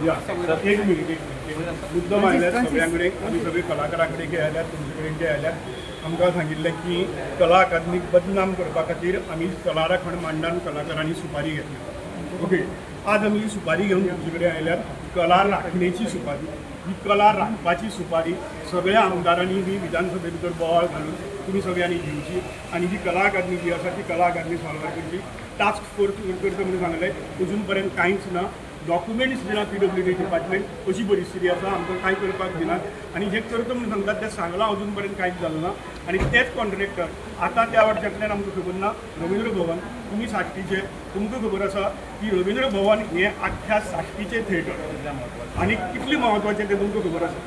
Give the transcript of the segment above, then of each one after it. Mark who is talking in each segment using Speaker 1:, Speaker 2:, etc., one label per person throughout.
Speaker 1: या, एक मिनिट, एक मिनिट. मुद्दम आयल्यात सगळ्यां कडेन, आमी सगळे कलाकारां कडेन जे आयल्यात, तुमचे कडेन जे आयल्यात, आमकां सांगिल्लें की कला अकादमीक बदनाम करपा खातीर आमी कला राखण मांडान कलाकारांनी सुपारी घेतली. ओके, आज आमी ही सुपारी घेवन तुमचे कडेन आयल्यात. कला राखणेची सुपारी, ही कला राखपाची सुपारी सगळ्या आमदारांनी ही विधानसभे भितर बोवाळ घालून तुमी सगळ्यांनी घेवची आनी ही कला अकादमी जी आसा ती कला अकादमी सॉल्वार करची. टास्क फोर्स करता म्हणून सांगलें, अजून पर्यंत कांयच ना. डॉक्युमेंट्स दिना पीडब्ल्यूडी डिपार्टमेंट. अशी परिस्थिती आसा, आमकां कांय करपाक दिनात आनी जे करता म्हणून सांगतात तें सांगलां, अजून पर्यंत कांयच जालें ना. आनी तेच कॉन्ट्रॅक्टर आतां त्या वर्सांतल्यान आमकां खबर ना. रवींद्र भवन तुमी साश्टीचे, तुमकां खबर आसा की रवींद्र भवन हें आख्ख्या साश्टीचें थिएटर आनी कितलें म्हत्वाचें तें तुमकां खबर आसा.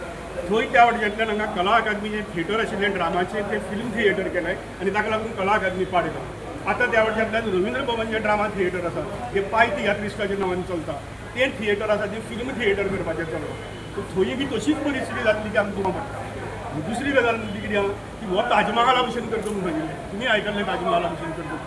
Speaker 1: थंय त्या वाटेंतल्यान हांगा कला अकादमीचें थिएटर आशिल्लें ड्रामाचें, तें फिल्म थिएटर केलें आनी ताका लागून कला अकादमी पाड घाली. आतां त्या वाटेंतल्यान रवींद्र भवन जें ड्रामा थिएटर आसा, जें पाय तियात्रिस्टाच्या नांवान चलता, तें थिएटर आसा तें फिल्म थिएटर करपाचें चल्लां. सो थंय बी तशीच परिस्थिती जातली की आमकां पडटा. दुसरी गजाल म्हणजे कितें आहा की हो ताजमहाला भशेन करता म्हणून सांगिल्लें. तुमी आयकल्लें ताजमहाला भशेन करता.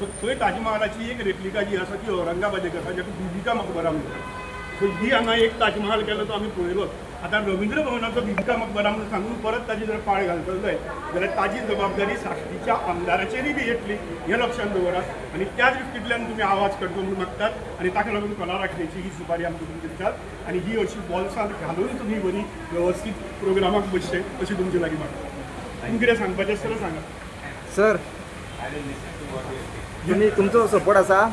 Speaker 1: सो थंय ताजमहालाची एक रेप्लिका जी आसा ती औरंगाबादेक आसा, जाका बिबिका मकबरा म्हणटात. सो ही हांगा एक ताजमहाल केलो तो आमी पळयलोच. आतां रवींद्र भवनाचो बिबिका मकबरा म्हणून सांगून परत ताजी जर पाळ घालतलो जायत जाल्यार ताजी जबाबदारी साश्टीच्या आमदाराचेरूय बी येतली हें लक्षांत दवरात आनी त्या दृश्टींतल्यान तुमी आवाज करचो म्हणून मागतात. आनी ताका लागून कला राखणेची ही सुपारी आमकां तुमचे दितात आनी ही अशी बॉल्सांत घालून तुमी बरी वेवस्थीत प्रोग्रामाक बसचे अशी तुमचे लागीं मागता. तुमी कितें सांगपाचें आसत जाल्यार सांगा.
Speaker 2: सर, तुम्ही तुमचो सपोर्ट आसा.